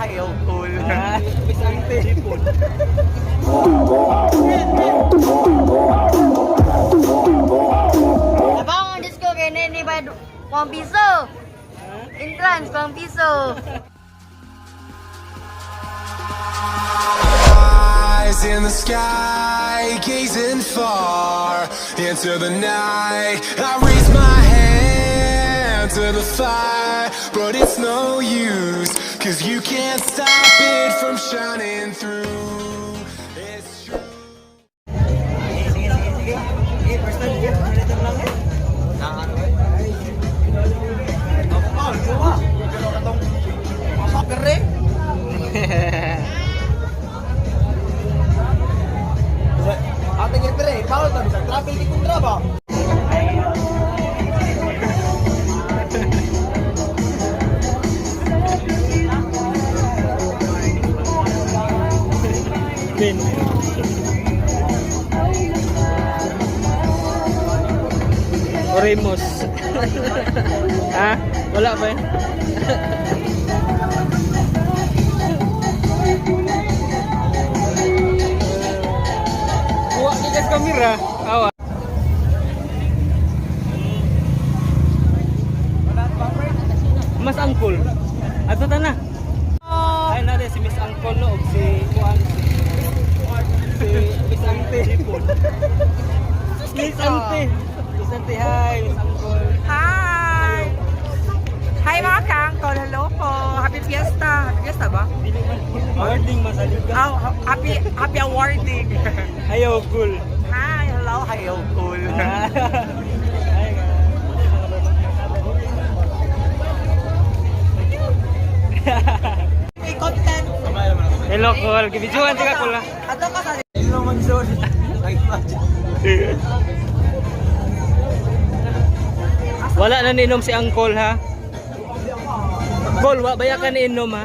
Ayaw, cool. Ah, Miss Ante. Napaong ang disco kay nini bayad 1 piso. Entrance 1 piso. Eyes in the sky, gazing far into the night. I raise my hand to the fire, but it's no use, 'cause you can't stop it from shining through. It's true. Sige, sige, sige. Sige, first time, sige. Ulit lang eh. Ako pa, kuha. Pero katong masakere. Ate nga pre, bawal tabi sa travel di kontra ba? Ben. Oremus. Ha? Wala ba eh? Kuha ni gas kamera. Awa. Mas angkol. Ato ta na. Ay na si Miss Angkol no og si kuan si Miss Ante. Miss Ante. Miss Ante, hi, Miss Angkol. Hi! Hi, mga kangkol! Hello po! Happy Fiesta! Happy Fiesta ba? Dili man awarding masaliga. Oh, happy awarding! Ayaw cool. Hi! Hello! Ayaw, cool. Ah. Ay, May content! Hello, cool. Gibidyoan ka cool. Ah. Ato ka sa Hello, Manzon. Ay, imagine. Wala na niinom si Angkol ha. Kol, wa baya ka niinom ha.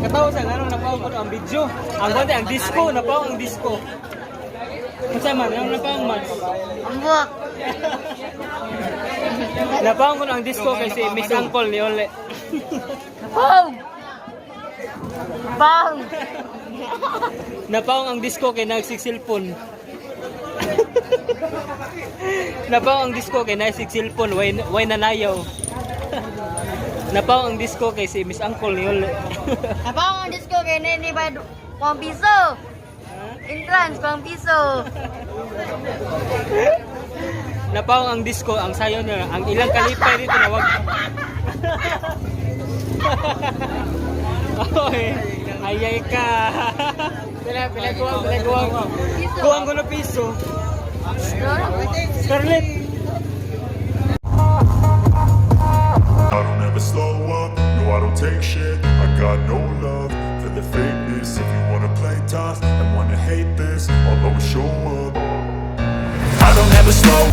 Katawa sa nganong napaw ko ang video. Ang konti ang disco, napaw ang disco. Unsa man, anong napaw man? Ambok. Napaw ko ang disco kay si Miss Angkol ni Ole. Napaong. Napaong. Napaw ang disco kay nagsisilpon. Napaw ang disco kay nagsisilpon, way nanayaw. Napaw ang disco kay si Miss Angkol ni Ole. Napaong ang disco kay nini bayad 1 piso. Entrance 1 piso. Napaw ang disco, ang sayo nila, ang ilang kalipay dito na wag. Oy, ayay ka. Pila pila kuwang, pila kuwang. Piso. Kuwang ko na piso. Scarlett. I don't ever slow up, no, I don't take shit. I got no love for the fakeness. If you wanna play tough and wanna hate this, I'll always show up. I don't ever slow